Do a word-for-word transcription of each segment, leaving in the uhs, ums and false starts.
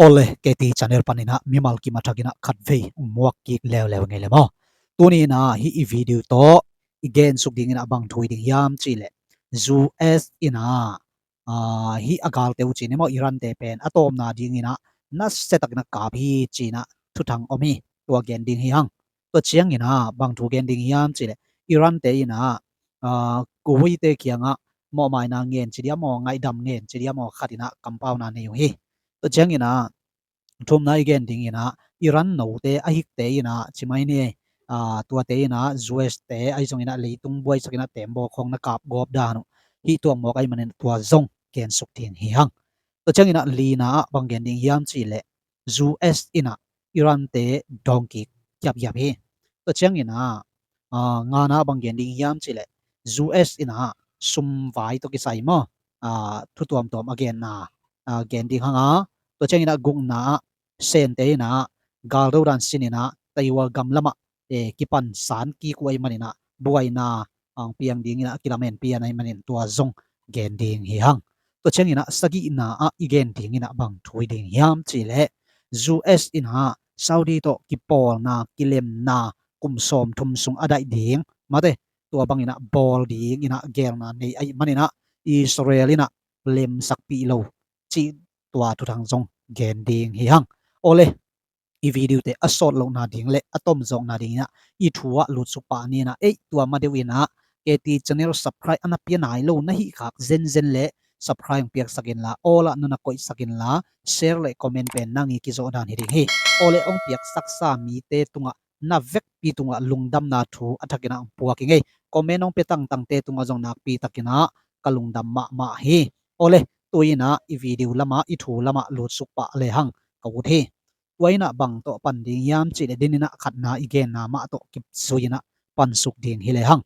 Awle, K T channel panin ah mimal kim a thakin ah khatvei muak kik leuleu ngei le maw. Tuni in ah hih i video tawh i gensuk dingin ah bang thu hi ding hiam cih leh, U S in ah, aa, hih a galte uh ci ni maw, Iran te pen a tawpna dingin ah nasia takin ah kap hi ci-in ah thuthang om hi. Tua gen ding hi hang. Tua ciangin ah bang thu gen ding hiam cih leh, Iran te in ah, aa, Kuwait te kiangah mawhmaina ngen ci dia maw, ngaihdam ngen ci dia maw, khat in ah kampauna nei uh hi. Tua ciangin ah thumna i gen dingin ah, Iran note a hikte in ah, ci mai ni, aa, tuate in ah U S te ahi zongin ah leitung buaisakin ah tembaw khawng na kap gawp dan uh, hih tuak mawk ahih manin tua zong gensuk ding hi hang. Tua ciangin ah lina ah bang gen ding hiam cih leh, U S in ah Iran te dawng kik kiapkiap hi. Tua ciangin ah, aa, ngana ah bang gen ding hiam cih leh, U S in ah sumvai tawh kisai maw, aa, thu tuamtuam a genna, aa, gen ding hang a. Tua ciangin ah gukna ah Sente in ah galdo dan sin in ah Taiwan gam lamah, eh, kipan san kik uh ahih manin ah buaina ang piang dingin ah kilamen pian ahih manin tua zong gen ding hi hang. Tua ciangin ah sagihna ah i gen dingin ah bang thu hi ding hiam cih leh, U S in ah Saudi tawh kipawlna, kilemna, kum sawmthum sung a daih ding, mate, tua bangin ah bawl dingin ah gelna nei ahih manin ah Israel in ah lemsakpih lo cih tua thuthang zong gen ding hi hang. Awle, i video te a sawt lohna ding le a tomzawkna dingin ah i thu ah lutsuk pah ni in ah, ei, tua ma deuh in ah K T channel subscribe a na pia nai lo na hih khak zenzen le subscribe hong piaksak inla, all ah na na koihsak inla, share le comment pen nang i kizawh dan hi ding hi. Awle, hong piaksaksa mite tungah, na vekpi tungah lungdamna thu a thakin ah hong puak ing ei. Comment hong pia tangtangte tungah zong nakpi takin ah ka lungdam mahmah hi. Awle, tu in ah i video lamah, i thu lamah lutsuk pah le hang ka ut hi. Tua in ah bang tawh pan ding hiam cih leh, din in ah khatna i genna mah tawh kizui in ah pansuk ding hi le hang.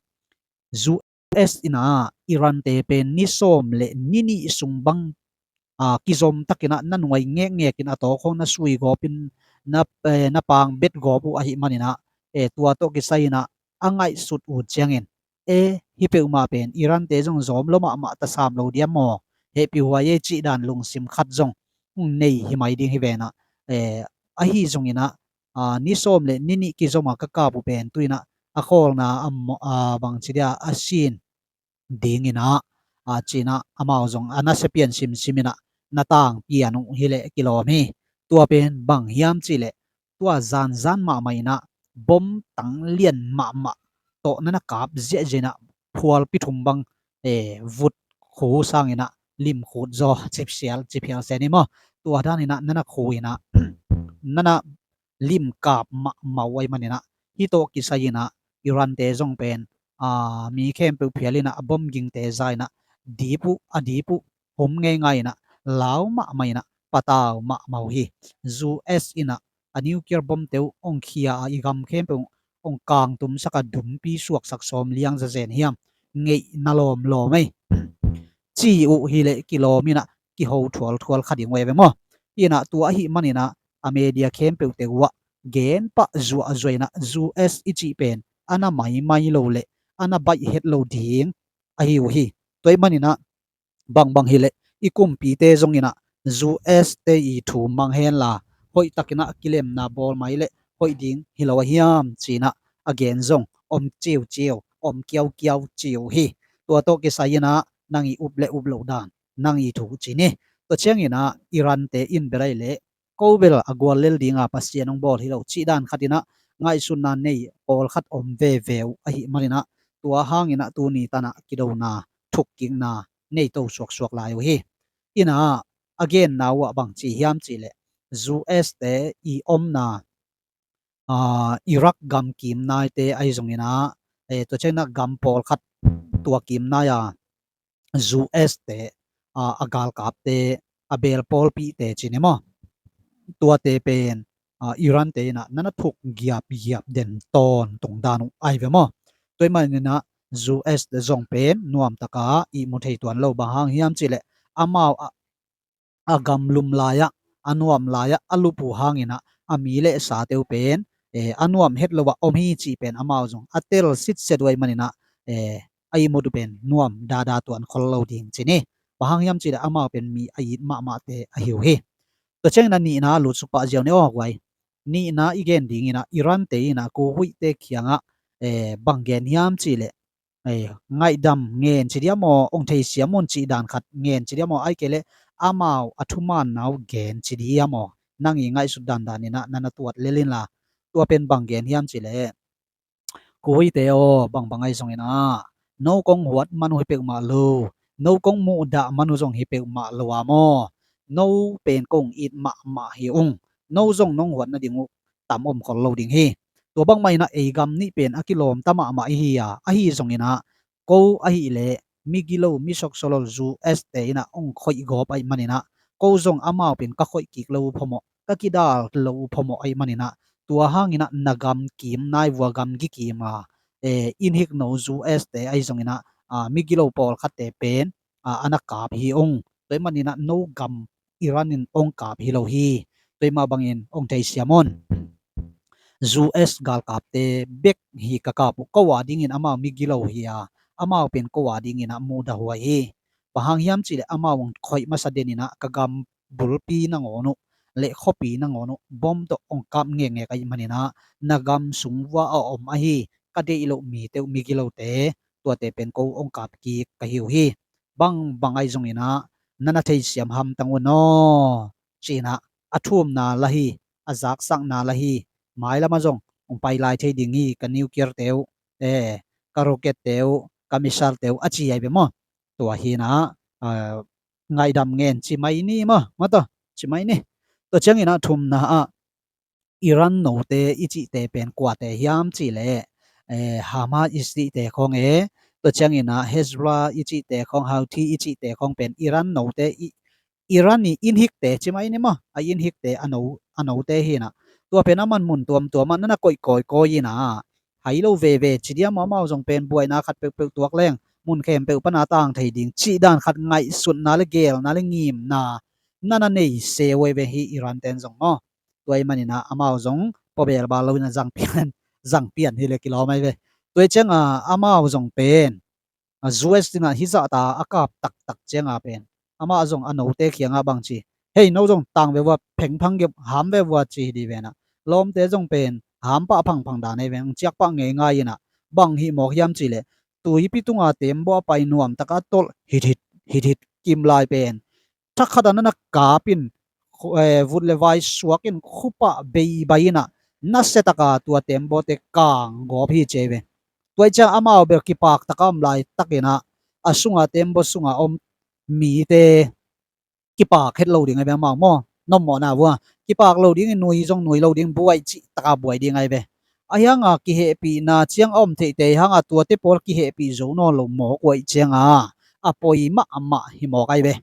U S in ah Iran te pen ni sawm le ni nih sung bang, aa, kizom takin ah na nuai ngekngek in, a tawkhawng na sui gawp in, na, eh, na pang bet gawp uh ahih manin ah, eh, tua tawh kisai in ah a ngaihsut uh ciangin, eh, hih peuhmah pen Iran te zong zawm lua mahmah, tasam lo diam maw, hehpih huai ei cih dan lungsim khat zong hong nei hi mai ding hi ven ah, eh, ahi zongin ah, aa, ni sawm le ni nih kizom a ka kap uh pen tu in ah a khawlna a maw, aa, bangci dia a sin dingin ah, aa, ci-in ah amau zong a nasia pian simsim in ah na tang pian uh hi leh kilawm hi. Tua pen bang hiam cih leh, tua zanzan mahmah in ah bom tang lian mahmah tawh na na kap ziahziah in ah phualpi thum bang, eh, vut khu sangin ah lim khut zaw, cipsial, ciphial se ni maw. Tua dan in ah na na khu in ah na na lim kap mahmah uh ahih manin ah, hih tawh kisai in ah Iran te zong pen, aa, mi khempeuh phial in ah a bom gingte za in ah dip uh, a dip uh, hum ngeingai in ah, lau mahmah in ah, patau mahmah uh hi. U S in ah a nuclear bomte uh hong khia a, i gam khempeuh hong kangtumsak a, dumpi suaksak sawm liang zazen hiam, ngeih na lawmlawm ei, ci uh hi leh kilawm in ah kiho thualthual kha ding uh ei ve maw. Hi in ah tua ahih manin ah a media khempeuhte uh ah gen pah zuahzuah in ah U S i cih pen a na maimai lo le a na baih het lo ding ahi uh hi. Tua ahih manin ah bangbang hi leh i kumpite zongin ah U S te i thu mang henla, hoih takin ah kilemna bawl mai leh hoih ding hi lo a hiam ci-in ah a gen zong om ciuciu, om kiaukiau ci uh hi. Tua tawh kisai in ah nang i up le up loh dan, nang i thu ci ni. Tua ciangin ah Iran te in bel ahih leh ko bel a gual lel dinga Pasian hong bawl hi lo cih dan khat in ah ngaihsutna nei pawlkhat om veve uh ahih manin ah, tua hangin ah tuni tan ah kidona, thukkikna nei to suaksuak lai uh hi. In ah a genna uh ah bang ci hiam cih leh, U S te i omna, aa, Iraq gam kim naite ahi zongin ah, eh, tua ciangin ah gam pawlkhat tua kim nai a U S te, aa, a galkapte, a beel pawlpihte ci ni maw, tuate pen, aa, Iran te in ah na na thuk giapgiap den tawntung dan uh ahi ve maw. Tua ahih manin ah U S te zong pen nuamtak a ihmu thei tuan lo. Bang hang hiam cih leh, amau a, a gamlum lai-ah, a nuam lai-ah a lup uh hangin ah a mi le sate uh pen, eh, a nuam het lo ah om hi cih pen amau zong a tel sitset uh ahih manin ah, eh, a ihmut uh pen nuam dada tuan khol lo ding ci ni. Bang hang hiam cih leh amau pen mi a it mahmahte ahi uh hi. Tua ciangin a nihna lutsuk pah ziau ni aw guai. Nihna i gen dingin a Iran te in a Kuwait te kiangah, eh, bang gen hiam cih leh, eh, ngaihdam ngen ci diam aw, ong theisiam un cih dan khat ngen ci diam aw, ai kei leh amau a thumaanna uh gen ci diam aw, nang i ngaihsut dandan in a na na tuat lel inla. Tua pen bang gen hiam cih leh, Kuwait te aw, bangbang ahi zongin a, no kong huat man uh hi peuhmah lo, no kong muhdah man uh zong hi peuhmah lo a maw, no pen kong it mahmah hi ung, no zong nong huat nading uh tam om khol lo ding hi. Tua bangmah in a ei gam nih pen a kilawmta mahmah ihi a, ahi zongin a, ko ahih leh migilo, mi soksolol U S te in a ong khoih gawp ahih manin a, ko zong amau pen ka khoih kik lo uh phamawh, ka kidal lo uh phamawh ahih manin a, tua hangin a na gam kim nai vua gam gi kim a, eh, inn hik no U S te ahi zongin a, ah, migilo pawlkhatte pen, ah, a na kap hi ung. Tua ahih manin a no gam Iran in ong kap hi lo hi. Tua ahih mah bangin ong theisiam un. U S galkapte bek hi ka kap uh, ko a dingin amau migilo hi a, amau pen ko a dingin a muhdah huai hi. Bang hang hiam cih leh amau ong khoih masa den in a ka gam bulpi nangawn uh le khuapi nangawn uh bom tawh ong kap ngekngek ahih manin a, na gam sung vua a om ahi ka deih loh mite uh, migilote, tuate pen ko ong kap kik ka hi uh hi. Bangbang ahi zongin a na na theisiam hamtang un aw, ci in a, a thumna la hi, a zaksakna la hi. Mailam ah zong ong pai lai thei ding hi, ka nuclear te uh, eh, ka rocket te uh, ka missile te uh, a ci ahi ve maw. Tua hi in a, ah, ngaihdam ngen ci mai ni maw, maw tawh, ci mai ni. Tua ciangin a thumna ah Iran note i cihte pen kuate hiam cih leh, eh, Hamas i cihte khawng e, tua ciangin a Hezbollah i cihte khawng, Houthi i cihte khawng pen Iran note i, Iran i inn hikte ci mai ni maw, a inn hikte a no, a note hi in a. Tua pen a man mun tuamtuam ah na na koih kawikawi in a, hai lo veve ci diam aw, amau zong pen buaina khat peuhpeuh tuak leng mun khempeuh pan a tang thei ding cih dan khat ngaihsutna le geelna le ngimna na na nei se uh ahi ve hi Iran ten zong maw. Tua ahih manin a amau zong pawbel bal lo in a zangpian, zangpian hi leh kilawm ahi ve. Tua ahih ciang a amau zong pen, a, U S in a hih zahta a kap taktak ciang a pen, amah zong a note kiangah bang ci, hei, no zong tang ve vua, phengphang geuh, ham ve vua ci hi dih ve in a. Lawmte zong pen ham pah phangphang dan ahi ve, ong ciak pah ngeingai in a. Bang hih mawk hiam cih leh, tuipi tunga tembaw a pai nuam tak a tolh hithit, hithit kim lai pen thakhat a na na kap in, khu-, eh, vut le vai suak in, khupah beibai in a, nasia tak a tua tembawte kang gawp hi ci ahi ve. Tua ahih ciang amau bel kipak tak a om laitak in a, a sung a, tembaw sung a om mite kipak het lo ding ahi ve amau maw. Nawmmawhna vua, kipak lo ding in, nui zong nui lo ding, buai cih tak a buai ding ahi ve. Ahi hang a kihehpihna ciang a om theihte hang a tuate pawl kihehpih zo nawn lo mawk uh ahih ciang a, a poi mahmah hi mawk ahi ve.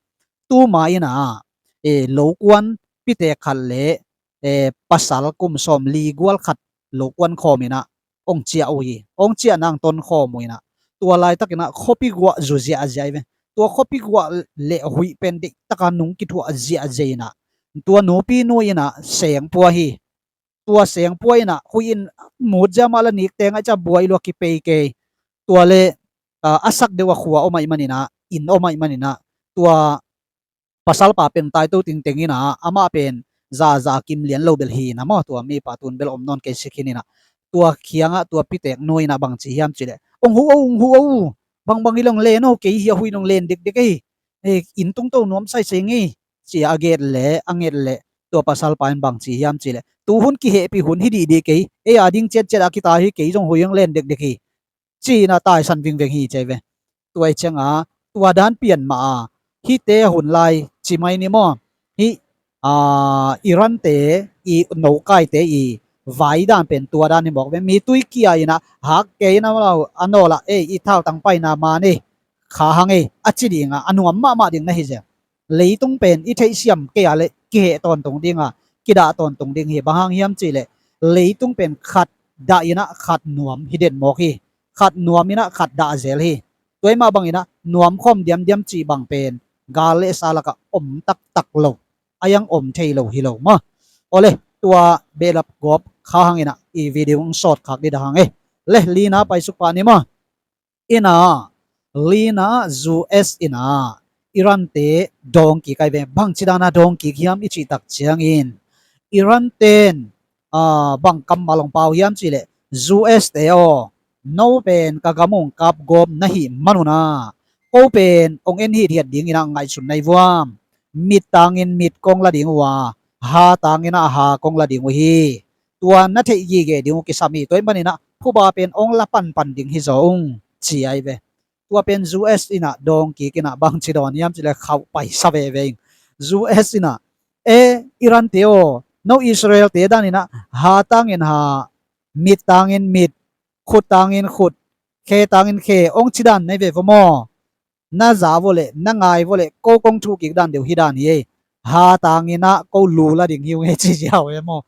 Tuma in a, eh, lokuan pitek khat le, eh, pasal kum sawmli gual khat lokuan khawm in a ong ciah uh hi. Ong ciah nang ton khawm uh in a, tua laitak in a khuapi guah zu ziahziah ahi ve. Tua khuapi guah le huih pen deih tak a nung kithuah ziahziah in a, tua nupi nu in a seng pua hi. Tua seng pua in a, huih in mut zia mah la, nikte ngaih ciang buai lua, kipei kei. Tua le, ah, a sak deuh a khua om ahih manin a, inn om ahih manin a, tua pasalpa pen tai to tingteng in a, amah pen zaza kim lian lo bel hi in a maw, tua mipa tun bel om nawn kei sik hi in a. Tua kiangah tua pitek nu in a bang ci hiam cih leh, ong huh o, ong huh o, bangbang hi leh ong len o, kei hi a, huih in ong len dekdek ei, eh, inn tung to nuam saisai ngei, ci a a get leh, a nget leh, tua pasalpa in bang ci hiam cih leh, tu hun kihehpih hun hi dihdih kei, ei a ding ciatciat a kita hi, kei zong huih ong len dekdek hi, ci in a taisan vingveng hi ci ahi ve. Tua ahih ciang a, tua dan pian mah a, hihte hun lai ci mai ni maw. Hih, ah, Iran te i nokaite i vai dan pen tua dan hi mawk ve. Mi tui kia in a, hak kei in a, a nawl ah, ei, i thautang paina man ei, kha hang ei, a ci ding a, a nuam mahmah ding na hi zel. Leitung pen i theihsiam kei a leh kiheh tawntung ding a, kidah tawntung ding hi. Bang hang hiam cih leh, leitung pen khat dah in a khat nuam hi den mawk hi. Khat nuam in a khat dah zel hi. Tua ahih mah bang in a nuam khawm diamdiam cih bang pen gal le sa lakah om taktak lo, a iang om thei lo hi lo maw. Awle, tua behlap gawp kha hang in a i video ong sawt khak dih dah hang e. Le, lina paisuk pah ni maw. In a, lina U S in a, Iran te dawng kik ai ve. Bangci dana dawng kik hiam i cih tak ciangin Iran ten, ah, bang kammal hong pau hiam cih leh, U S te aw, no pen ka gam ung kap gawp na hih manun ah, ko pen hong en hithiat dingin ah ngaihsun na hi vuam. Mit tangin mit kong la ding uh a, ha tangin ah ha kong la ding uh hi. Tua na theih gige ding uh kisam hi. Tua ahih manin ah phuba pen hong la panpan ding hi zaw ung, ci ai ve. Tua pen U S in ah dawng kik in ah bangci dawn hiam cih leh khauh paisa veve ing. U S in ah, e, Iran te aw, no Israel te danin ah ha tangin ha, mit tangin mit, khut tangin khut, khe tangin khe, hong ci dan na hi ve vo maw. Na za vo leh, na ngai vo leh, ko kong thuh kik dan deuh hi dan hi ei. Ha tangin ah ko lu la ding hi ung ei, ci ziau e maw.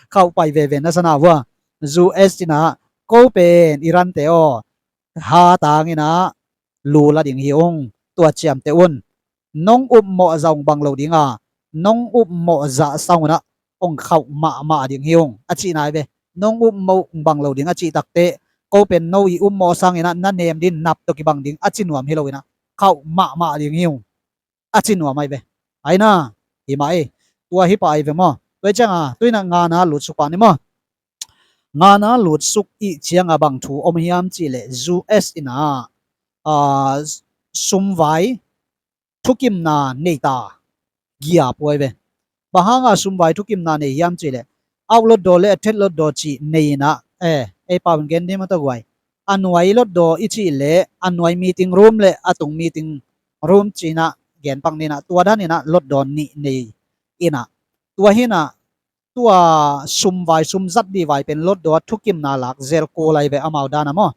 Khauh pai veve na sa na vua. U S in ah, ko pen Iran te aw, ha tangin ah lu la ding hi ung, tua ciamteh un. Nong upmawh zah ung bang lo ding a, nong upmawh zah sang un ah hong khauh mahmah ding hi ung, a cihna hi ve. Nong upmawh ung bang lo ding a cih takteh, ko pen no i upmawh sangin ah na nem ding, nap tawh kibang ding a ci nuam hi lo in ah, khauh mahmah ding hi ung, a ci nuam ai ve. Ai na, hi mah ei. Tua hi pah ai ve maw. Tua hi cianga, tu in ah ngana lutsuk pah ni maw. Ngana lutsuk i cianga bang thu om hiam cih leh, U S in ah, ah, sumvai thukimna nei ta, giap uh ai ve. Bang hanga sumvai thukimna nei hiam cih leh, auk lotdaw le a thet lotdaw cih nei in ah, e, ei pau in gen ding mah tawh guai. A nuai lotdaw i cih leh, a nuai meeting room le a tung meeting room ci in ah gen pak ni in ah, tua dan in ah lotdaw nih nei in ah, tua hi in ah, tua sumvai, sum zat dih vai pen lotdaw a thukimna lak zel kul ai ve amau dan a maw.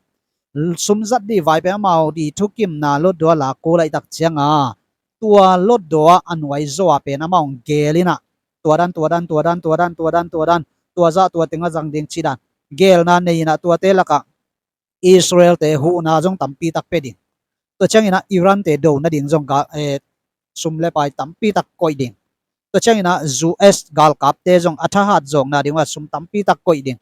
Sum zat dih vai pen amau dih thukimna lotdaw a lak kul ai tak cianga, tua lotdaw a a nuai zaw a pen amau hong gel in ah, tua dan, tua dan, tua dan, tua dan, tua dan, tua dan, tua zah tua teng a zang ding cih dan gelna nei in ah, tuate lakah Israel te huhna zong tampi tak pia ding. Tua ciangin ah Iran te do nading zong ga, eh, sum le pai tampi tak koih ding. Tua ciangin ah U S galkapte zong a thahat zawkna ding uh a sum tampi tak koih ding.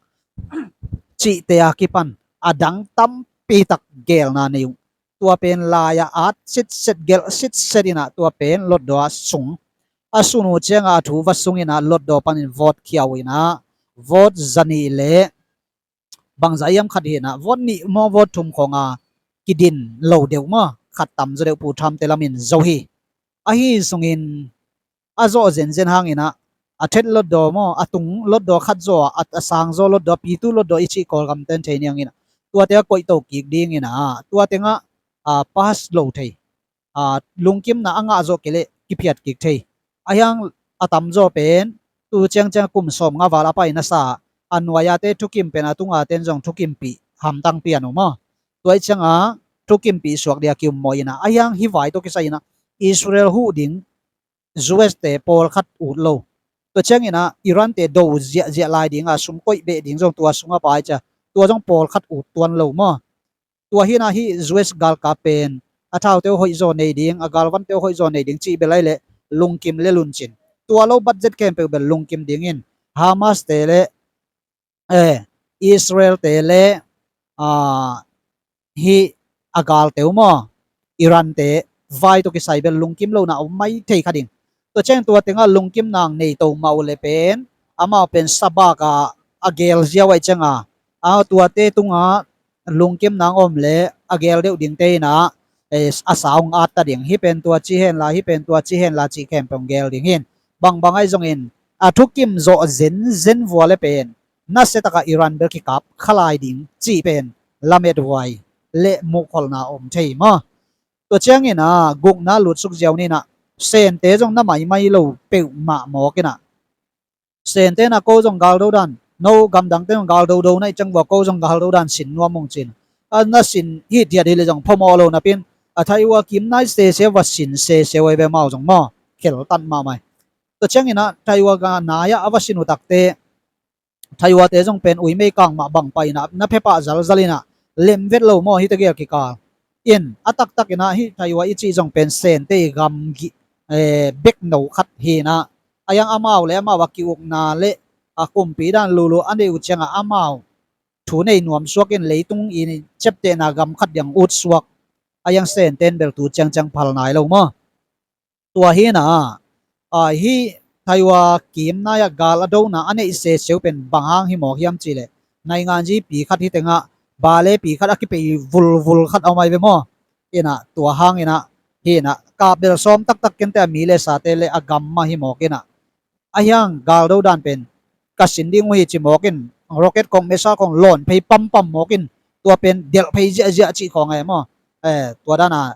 Cihte a kipan a dang tampi tak gelna nei uh. Tua pen lai-ah at sitset, gelh sitset in ah tua pen lotdaw a sung. A sun uh ciangah a thu va sung in ah lotdaw panin vote khia uh in ah, vote zanih le bangzah hiam khat hi in ah, vote nih maw vote thum khawng a kidin lo deuh maw, khat tam zaw deuh Pu Trump te lamin zo hi. Ahi zongin a zawh zenzen hangin ah, a thet lotdaw maw, a tung lotdaw khat zaw, a, a sang zaw lotdaw, pitu lotdaw i cih Kawlgam ten thei niangin ah, tuate a koihto kik dingin ah, tua tengah, ah, pass lo thei, ah, lungkimna a ngah zawh kei leh kiphiat kik thei. Ahi hang a tamzaw pen tu ciangciang kum sawmnga val a pai nasa, a nuai-ate thukim pen a tunga ten zong thukimpih hamtang pian uh maw. Tua ih cianga thukimpih suak dia kiummawh in ah, ahi hang hih vai tawh kisai in ah Israel huh ding U S te pawlkhat ut lo. Tua ciangin ah Iran te do ziahziah lai ding a, sum koih beh ding zong tua sungah pai cia, tua zong pawlkhat ut tuan lo maw. Tua hi in ah hih U S galkap pen a thaute uh hoih zaw nei ding, a galvante uh hoih zaw nei ding cih bel ai leh lungkim le luncin. Tua lo budget khempeuh bel lungkim dingin Hamas te le, eh, Israel te le, ah, hih a galte uh maw, Iran te vai tawh kisai bel lungkim lohna om mai thei kha ding. Tua ciang tua tengah lungkimna nei to mah uh le pen, amau pen sabak ah a gel ziau ai cianga, a tuate tungah lungkimna om le a gel deuh dingte in ah, eh, a sa hong at ta ding. Hih pen tua ci henla, hih pen tua ci henla cih khempeuh hong gel ding hi in. Bangbang ai zongin a thukim zawh zenzen vua le pen nasia takah Iran bel kikap kha lai ding cih pen lamethuai le muhkholhna om thei maw. Tua ciangin ah gukna lutsuk ziau ni in ah, Sente zong na maimai lo peuhmah mawk in ah, Sente in ah ko zong galdo dan, no gamdangte zong galdo do na ih ciang vua ko zong galdo dan sin nuam ung cin. A na sin hithiat hi leh zong phamawh lo napi in, a thaiua kim nai sese va sin sese uh ai ve amau zong maw. Kheltat mahmah hi. Tua ciangin ah thaiua ga nai-ah a va sin uh takte, thaiuate zong pen uimei kang mah bang pai in ah na phe pah zalzal in ah lem vet lo maw, hihte gel kikal in a taktak in ah hih thaihua i cih zong pen Sente i gamgi, eh, bekno khat hi in ah, a hiang amau le amau a ki-ukna le a kumpi dan lulu a neih uh ciangah amau thu nei nuam suak in leitung i ciaptehna gam khat diang ut suak A hiang Sente in bel tu ciangciang phal nai lo maw. Tua hi na, a, hih Taiwan kim nai-ah gal a dona a neih seseu pen bang hang hi mawk hiam cihleh, nainganzi pi khat hi tengah bale pi khat a kipei vulvul khat a om ai ve maw. Ina tua hang ina, hi ina, kap bel sawm taktak kente a mi le sate le a gam mah hi mawk ina. A hiang galdo dan pen ka sin ding uh hi ci mawk in, rocket kong missile kong lawn phei pampam mawk in, tua pen delh phei ziahziah cih khawng ai maw. Eh, tua dana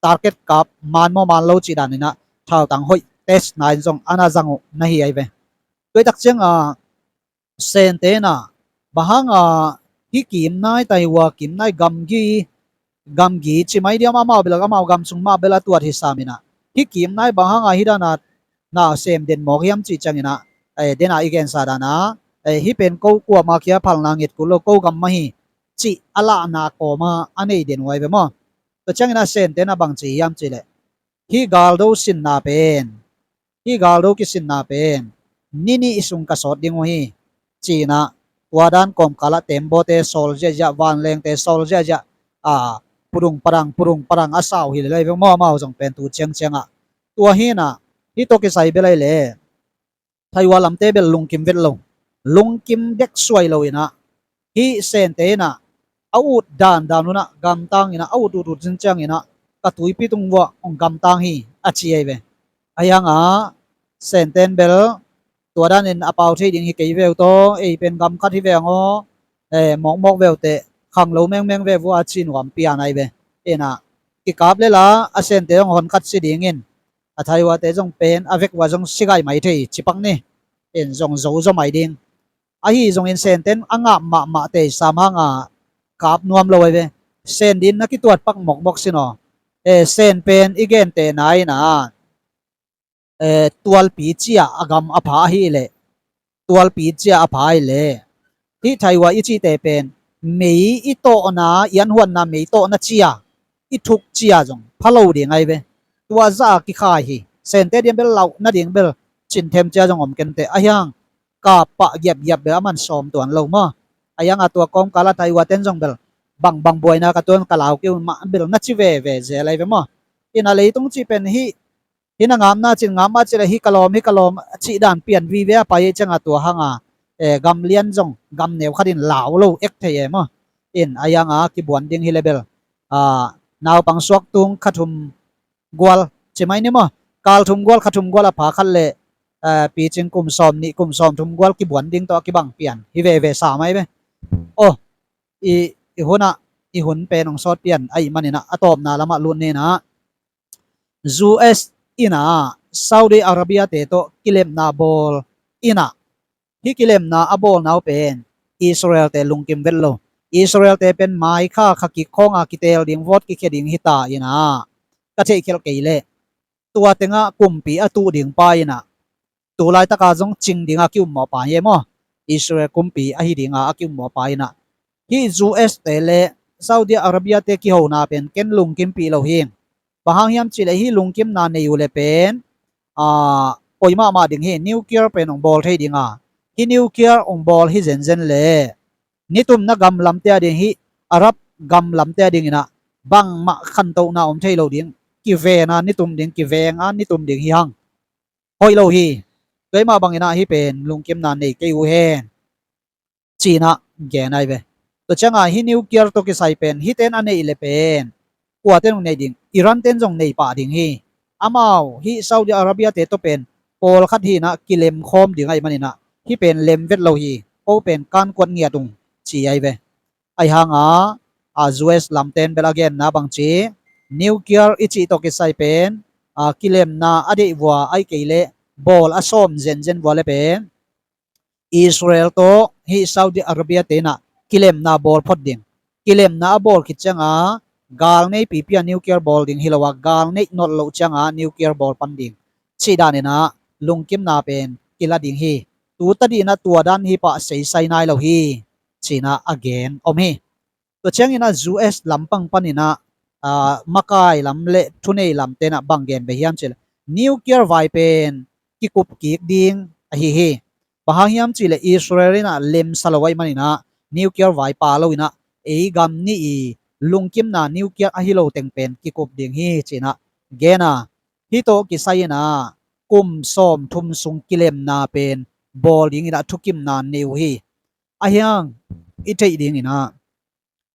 target kap man maw man lo cih dan ina, thautang hoih test na in zong ana zang uh na hi ai ve. Tuaitak cianga Sente ina, bang hanga hih kim nai Taiwan kim nai gamgi, gamgi ci mai diam, amau bel, amau gam sung mah bel a tuat hi sam ina. Hih kim nai bang hanga hih dana na sem den mawk hiam cih ciang ina, eh, dena i gensa dana, eh, hih pen ko kuama kia phalna nget kul lo, ko gam mah hi cih a lahna kawma a nei den uh ai ve maw. Tua ciang ina Sente ina bang ci hiam cihleh, hih galdo sinna pen, hih galdo kisinna pen ni nih sung ka sawt ding uh hi, ci ina, tua dan kawmkalah tembaw te sawl ziahziah, vanleng te sawl ziahziah, a, pudung padang, pudung padang a sau hi lel ai ve maw, amau zong pen tu ciangcianga. Tua hi ina, hih tawh kisai bel ai le Taiwan lamte bel lungkim vet lo, lungkim dek suai lo ina, hih Sente ina a ut dandan una gamtang ina, a ut ut ut zin ciang ina, ka tuipi tung vuah hong gamtang hi, a ci ai ve. A hianga Sente in bel tua danin a pau thei ding hi kei veu taw, ei pen gam khat hi veng aw, eh, mawkmawk veu teh khanglo mengmeng ve vua, a ci nuam pian ai ve. Ina kikap lela a Sente hong hon khat si dingin, a Taiwan te zong pen a vek ua zong sigai mai thei cipak ni. In zong zo zaw mai ding. Ahi zongin Sente in a ngap mahmah tei sam hanga kap nuam lo ai ve. Sen din na kituat pak mokmok sin aw. Eh, Sen pen i gente na ina, eh, tualpi cia a gam a pha ahi leh, tualpi cia a pha ahi leh, hih Taiwan i cihte pen mei i tawhna, i anhuanna mei tawhna cia, i thuk cia zong pha lo ding ai ve. Tua zah a kikhai hi. Sente diam bel lauh nading bel cinthem cia zong om kenteh. A hiang kap pah giapgiap bel a man sawm tuan lo maw. A hianga tua kawmkala Taiwan ten zong bel bangbang buaina ka tuan ka lau kei uh mah bel na ci veve zel ai ve maw. Ina leitung cih pen hih, hih na ngapna cin ngap mah cih le hih ka lawm, hih ka lawm cih dan pian vive a pai ei cianga tua hanga, eh, gam lian zong gam neu khatin lau lo ek thei e maw. In a hianga kibuan ding hi le bel, ah, naupang suak tung kha thum gual ci mai ni maw. Kal thum gual, kha thum gual a pha khat le, eh, picing kum sawm nih, kum sawm thum gual kibuan ding tawh a kibang pian hi veve sa mai ve. Oh, i, i hunah, i hun pen hong sawt pian ahi maninah a tawpna lamah lut ninah, U S inah Saudi Arabia te tawh kilemna bawl inah, hih kilemna a bawlna uh pen Israel te lungkim vet lo. Israel te pen mai kha kha kik khawnga kiteel ding, vawt kikhia ding hita inah ka theihkhelh kei leh, tua tengah kumpi a tuh ding pa inah, tu laitaka zong cing dinga ki-ummawh pa hi e maw. Israel kumpi ahi dinga a ki-ummawh pa inah, hih U S te le Saudi Arabia te kihona pen ken lungkimpih lo hi. Bang hang hiam cihleh hih lungkimna nei uh le pen, aa, poi mahmah ding hi. Nuclear pen hong bawl thei dinga, hih nuclear hong bawl hi zenzen le nitumna gam lamte a ding, hih Arab gam lamte a dinginah bangmah khantohna om thei lo ding. Kivena nitum ding, kivenga nitum ding hi hang. Hoih lo hi. Tua hi mah banginah hih pen lungkimna nei kei uh hen, cinah gen ai ve. Tua cianga hih nuclear tawh kisai pen hihten a neih le pen kuaten hong neih ding? Iran ten zong nei pah ding hi. Amau hih Saudi Arabia te tawh pen pawlkhat hinah kilemkhawm ding ahi maninah hih pen lem vet lo hi. Ko pen kankuat ngiat ung, ci ai ve. Ahi hanga, a, U S lamten bel a genna bangci, nuclear i cih tawh kisai pen, a, kilemna a deih vua ahi kei leh bawl a sawm zenzen vua le pen Israel tawh hih Saudi Arabia tenah kilemna bawl phot ding. Kilemna a bawl khit cianga gal nei pipi a nuclear bawl ding hi lo a, gal neih nolh loh cianga nuclear bawl pan ding, cih daninah lungkimna pen kila ding hi. Tu tadinah tua dan hi pah seisai nai lo hi, cinah a gen om hi. Tua cianginah U S lampang paninah, aa, makai lam le thunei lam tenah bang gen beh hiam cihleh, nuclear vai pen kikup kik ding ahi hi. Bang hang hiam cihleh Israel inah lemsa lo ahi maninah nuclear vai pa loinah ei gam nih i lungkimna nuclear ahi lo teng pen kikup ding hi, ci-in ah gen a, hih tawh kisai-in ah kum sawmthum sung kilemna pen bawl dingin ah thukimna nei uh hi. Ahi hang i theih dingin ah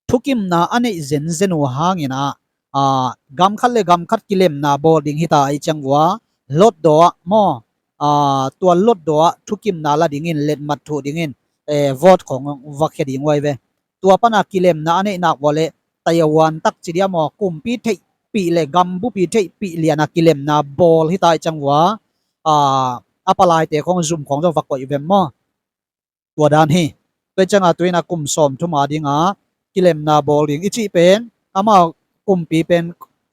thukimna a neih zenzen uh hangin ah, aa, gam khat le gam khat kilemna bawl ding hi ta ahih ciang uh a, Hlutdaw ah maw, aa, tua Hlutdaw ah thukimna la dingin, letmat thuh dingin, eh, vote khawng va khia ding uh ahi ve. Tua pan a kilemna a neih nak uh a leh Taiwan tak ci dia maw, kumpi theihpih le gam bupi theihpih lian a kilemna bawl hi ta ahih ciang uh a, aa, a palaite khawng zum khawng zong va koih vem maw. Tua dan hi. Tua ciang a tu-in ah kum sawmthum a ding a kilemna bawl ding i cih pen, amau kumpi pen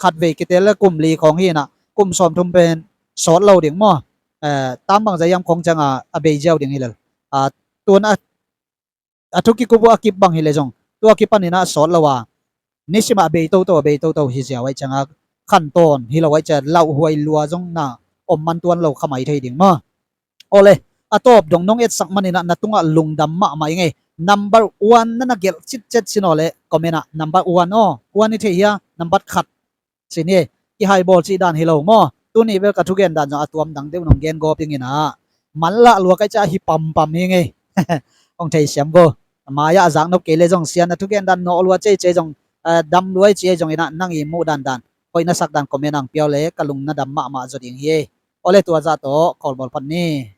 khatvei kitel le kum li khawng hi-in ah kum sawmthum pen sawt lo ding maw. Eh, tam bang zah hiam khawng ciang a, a bei ziau ding hi lel. Ah, tu-in ah a thu kikup uh a kip bang hi leh zong, tua kipan in ah sawt lo a, nisim ah a bei toto, a bei toto hi ziau ahih ciang a, khantawn hi lo ahih ciang a, lauhuai lua zong na om man tuan lo kha mai thei ding maw. Awle, a tawp dong nong etsak man in ah na tungah lungdam mahmah ing ei. Number one na na gelh citcet sin aw leh comment ah, number one aw, one i thei hia, number khat ci ni. Kihaibawl cih dan hi lo maw. Tuni bel ka thugen dan zong a tuam dang deuh nong gen gawp ing in ah, manlah lua ka hih ciang a hi pampam hi ing ei. Hong theisiam vo. Mai-ah a zak nop kei leh zong, Sia na thugen dan nawh lua ceicei zong, eh, dam lua hi ci ei zongin ah, nang i muh dandan, hoih na sak dan comment ah hong pia aw leh ka lung na dam mahmah zaw ding hi ei. Awle, tua zah tawh khawlbawl phat ni.